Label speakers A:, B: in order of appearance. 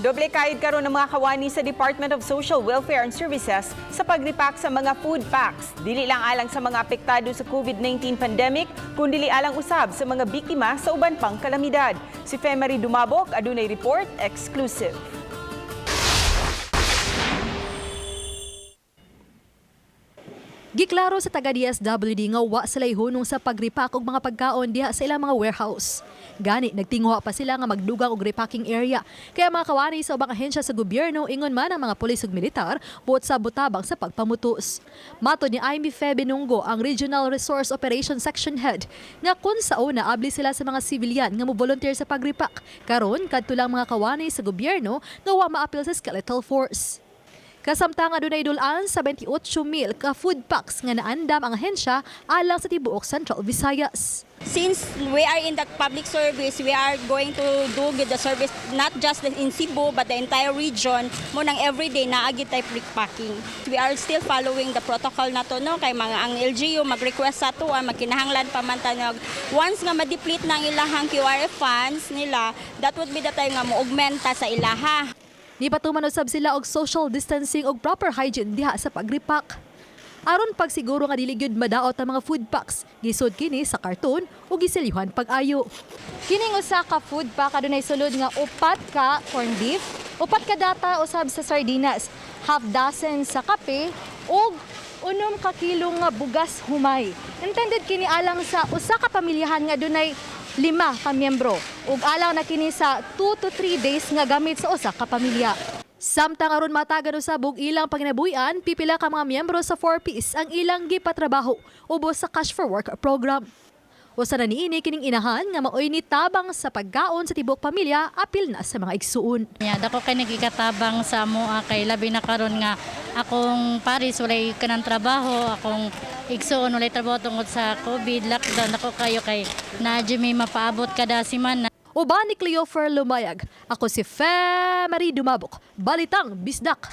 A: Doble kayod karon ng mga kawani sa Department of Social Welfare and Services sa pag-repack sa mga food packs. Dili lang alang sa mga apektado sa COVID-19 pandemic, kundi alang usab sa mga biktima sa uban pang kalamidad. Si Femery Dumabok adunay report exclusive.
B: Giklaro sa taga DSWD nga wa sila hunong sa pag-repack og mga pagkaon diha sa ilang mga warehouse. Gani nagtinguha pa sila nga magdugang og repacking area. Kaya mga kawani sa ubang ahensya sa gobyerno, ingon man ang mga pulis ug militar buot sa butabang sa pagpamutos. Matod ni Amy Fe Benungo, ang Regional Resource Operation Section Head, nga kun sa una abli sila sa mga sibilyan nga mo-volunteer sa pag-repack. Karon kadto lang mga kawani sa gobyerno nga wa maapil sa skeletal force. Kasamtang adunay dul-an sa 28 mil ka food packs nga naandam ang ahensya alang sa tibuok Central Visayas.
C: Since we are in the public service, we are going to do with the service not just in Cebu but the entire region. Mao nang everyday naa gyud tay packing. We are still following the protocol nato, no, kay mga ang LGU mag-request sa ato, magkinahanglan pa man ta once nga ma-deplete ng ilahang QRF funds nila, that would be the time nga mo-augment ta sa ilaha.
B: Nipatuman usab sila og social distancing ug proper hygiene diha sa pag-repack. Aron pagsiguro nga dili gyud madaot ang mga food packs, gisud kini sa karton ug giselyuhan pag-ayo. Kining usa ka food pack adunay sulod nga 4 ka corned beef, 4 ka data usab sa sardinas, half dozen sa kape ug 6 ka kilo nga bugas humay. Intended kini alang sa usa ka pamilyahan nga adunay 5 ka miyembro ug alang na kini sa 2 to 3 days nga gamit sa usa ka pamilya. Samtang aron matagan usab og ilang panginabuhian, pipila ka mga miyembro sa 4Ps ang ilang gipatrabaho ubos sa Cash for Work program. Usa na niini kining inahan nga maoy ni tabang sa pagkaon sa tibuok pamilya apil na sa mga igsuon.
D: Ya, dako kay nagikatabang sa amoa kay labi na karon nga akong paris walay kanang trabaho, akong igsuon walay trabaho tungod sa COVID lockdown. Dako kayo kay naa may mapaabot kada semana.
B: Uban ni Cleofer Lumayag, ako si Fe Marie Dumabok, Balitang Bisdak.